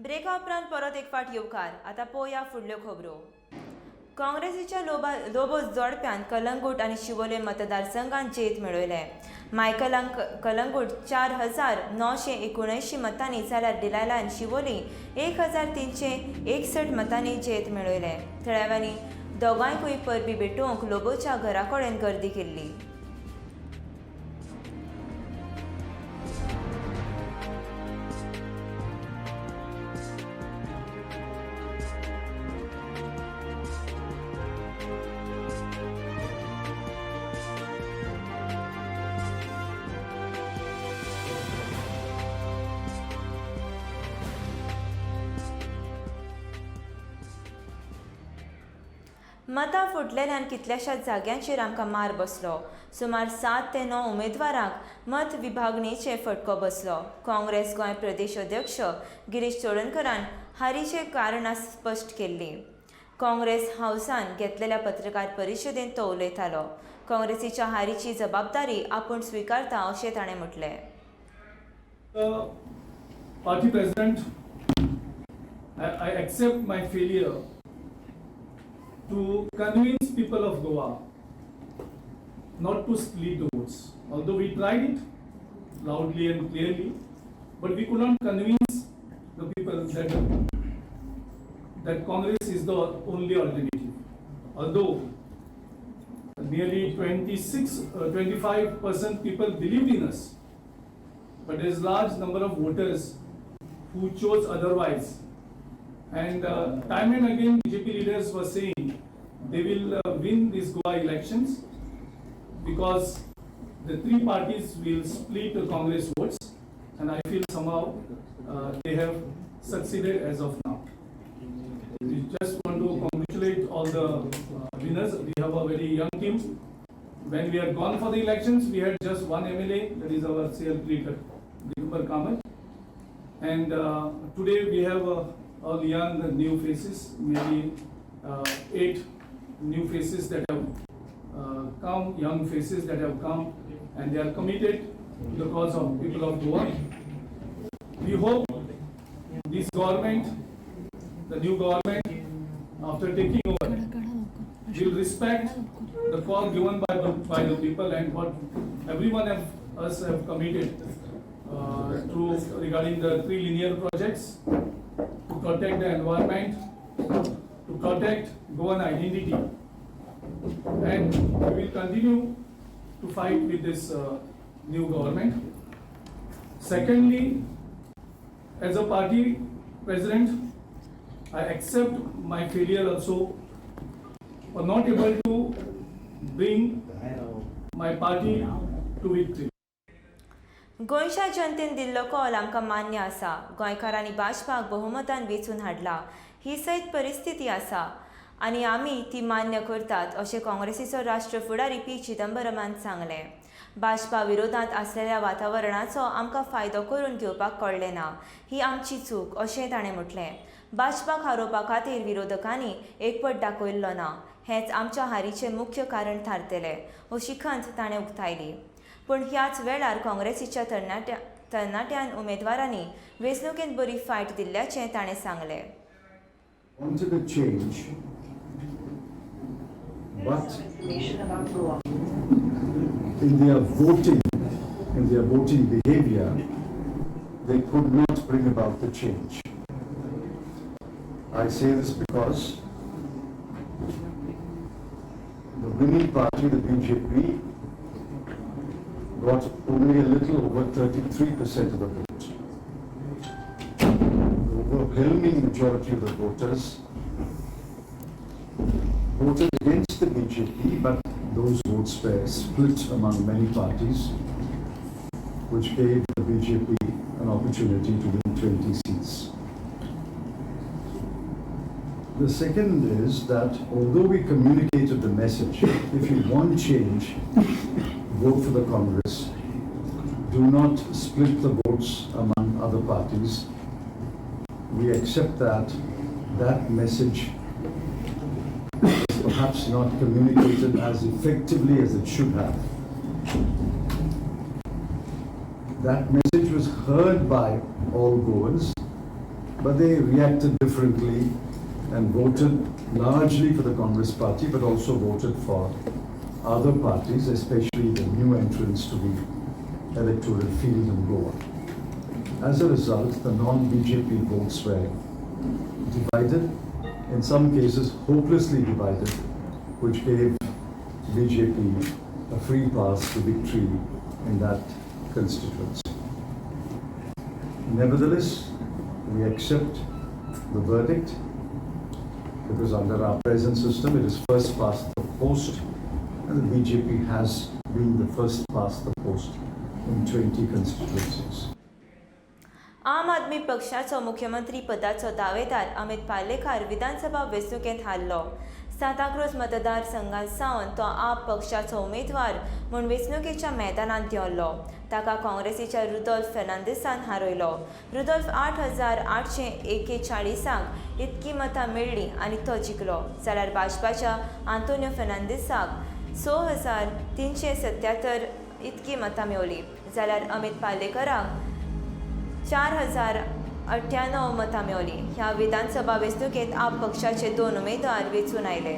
ब्रेका उपरांत परत एक फावट येवकार. आतां पळोवया फुडल्यो खबरो. काँग्रेसीच्या लोबो जोडप्यान कलंगूट आनी शिवोले मतदारसंघात जैत मेळयलें. मायकलान कलंगूट 4979 मतांनी जाल्यार डिलायलान शिवोली 1361 मतांनी जैत मेळयलें. थळाव्यांनी दोगांयकूय परबीं भेटोवंक लोबोच्या घरा कडेन गर्दी केल्ली. मतां फुटलेल्यान कितल्याशाच जाग्यांचेर आमकां मार बसलो. सुमार 7 ते 9 उमेदवारांक मत विभागणेचे फटको बसलो. काँग्रेस गोंय प्रदेश अध्यक्ष गिरीश चोडणकरान हारीचे कारणां स्पश्ट केल्लीं. काँग्रेस हावसान घेतलेल्या पत्रकार परिशदेंत तो उलयतालो. काँग्रेसीच्या हारीची जबाबदारी आपूण स्विकारता अशें ताणें म्हटलें. Party president, I accept my failure to convince people of Goa not to split the votes. Although we tried it loudly and clearly, but we could not convince the people that Congress is the only alternative. Although nearly 25% people believed in us, but there is large number of voters who chose otherwise. And time and again, BJP leaders were saying they will win these Goa elections because the three parties will split the Congress votes, and I feel somehow they have succeeded as of now. We just want to congratulate all the winners. We have a very young team. When we had gone for the elections, we had just one MLA, that is our CLP leader, Digambar Kamat. And today we have all young new faces, maybe 8 new faces that have come, young faces that have come, and they are committed to the cause of people of Goa. We hope this government, the new government, after taking over, will respect the call given by the people and what everyone of us have committed to regarding the 3 linear projects, to protect the environment, to protect Goan identity. And we will continue to fight with this new government. Secondly, as a party president, I accept my failure also for not able to bring my party to victory. गोंयच्या जनतेन दिल्लो call आमकां मान्य आसा. गोंयकारांनी भाजपाक बहुमतान वेंचून हाडला, ही सयत परिस्थिती आसा आनी आमी ती मान्य करतात अशें काँग्रेसीचो राष्ट्र फुडारी पी चिदंबरमान सांगलें. भाजपा विरोधांत आसलेल्या वातावरणाचो आमकां फायदो करून घेवपाक कळ्ळें ना, ही आमची चूक अशें ताणें म्हटलें. भाजपाक हारोवपा खातीर विरोधकांनी एकवट दाखयल्लो ना, हेंच आमच्या हारीचें मुख्य कारण थारतलें अशी खंत ताणें उक्तायली. पूण ह्याच वेळार काँग्रेसीच्या तरणाट्यान उमेदवारांनी वेंचणुकेंत बरी फायट दिल्ल्याचें ताणें सांगलें. Wanted a change, but in their voting behavior, they could not bring about the change. I say this because the winning party, the BJP, got only a little over 33% of the vote. The overwhelming majority of the voters voted against the BJP, but those votes were split among many parties, which gave the BJP an opportunity to win 20 seats. The second is that although we communicated the message, if you want change, vote for the Congress. Do not split the votes among other parties. We accept that that message is perhaps not communicated as effectively as it should have. That message was heard by all Goans, But they reacted differently and voted largely for the Congress party, but also voted for other parties, especially the new entrants to the electoral field in Goa. As a result, the non-BJP votes were divided, in some cases hopelessly divided, which gave BJP a free pass to victory in that constituency. Nevertheless, we accept the verdict because under our present system it is first past the post, and the BJP has been the first past the post in 20 constituencies. आम आदमी पक्षाचो मुख्यमंत्री पदाचो दावेदार अमित पालेकार विधानसभा वेंचणुकेंत हारलो. सांताक्रूज मतदारसंघात सावन तो आप पक्षाचो उमेदवार म्हूण वेंचणुकेच्या मैदानांत देंवलो. ताका काँग्रेसीच्या रुदोल्फ फेर्नांदीसान हारयलो. रुदोल्फ 8841 इतकी मतां मेळ्ळीं आनी तो जिखलो, जाल्यार भाजपाच्या आंतोनियो फेर्नांदीसाक 6377 इतकी मतां मेवली, जाल्यार अमित पालेकराक 4098 मतां मेवली. ह्या विधानसभा वेंचणुकेंत आप पक्षाचे 2 उमेदवार वेंचून आयले.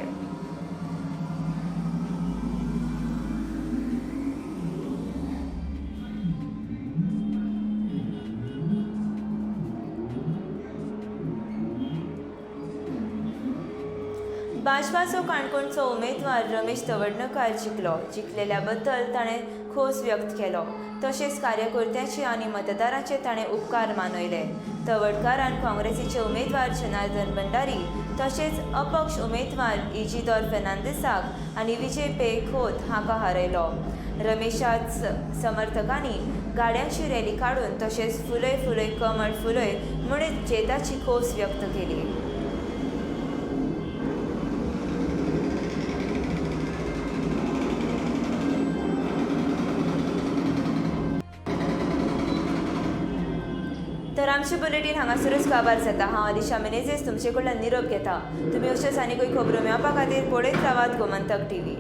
भाजपाचो काणकोणचो उमेदवार रमेश तवडणकार जिखलो. जिखलेल्या बद्दल ताणें खोस व्यक्त केलो, तशेंच कार्यकर्त्यांचे आनी मतदारांचे ताणें उपकार मानयले. तवडकारान काँग्रेसीचे उमेदवार जनार्दन भंडारी तशेंच अपक्ष उमेदवार इजिदोर फेर्नांदीसाक आनी विजय पे खोत हांकां हारयलो. रमेशाच समर्थकांनी गाड्यांची रॅली काडून तशेंच फुलय फुलय कमळ फुलय म्हणीत जैताची खोस व्यक्त केली. तर आमचे बुलेटीन हांगासरूच काबार जाता. हांव अलिशा मेनेझीस तुमचे कडल्यान निरोप घेता. तुमी अश्योच आनीकूय खबरो मेळपा खातीर पळयत रावात गोमंतक टीव्ही.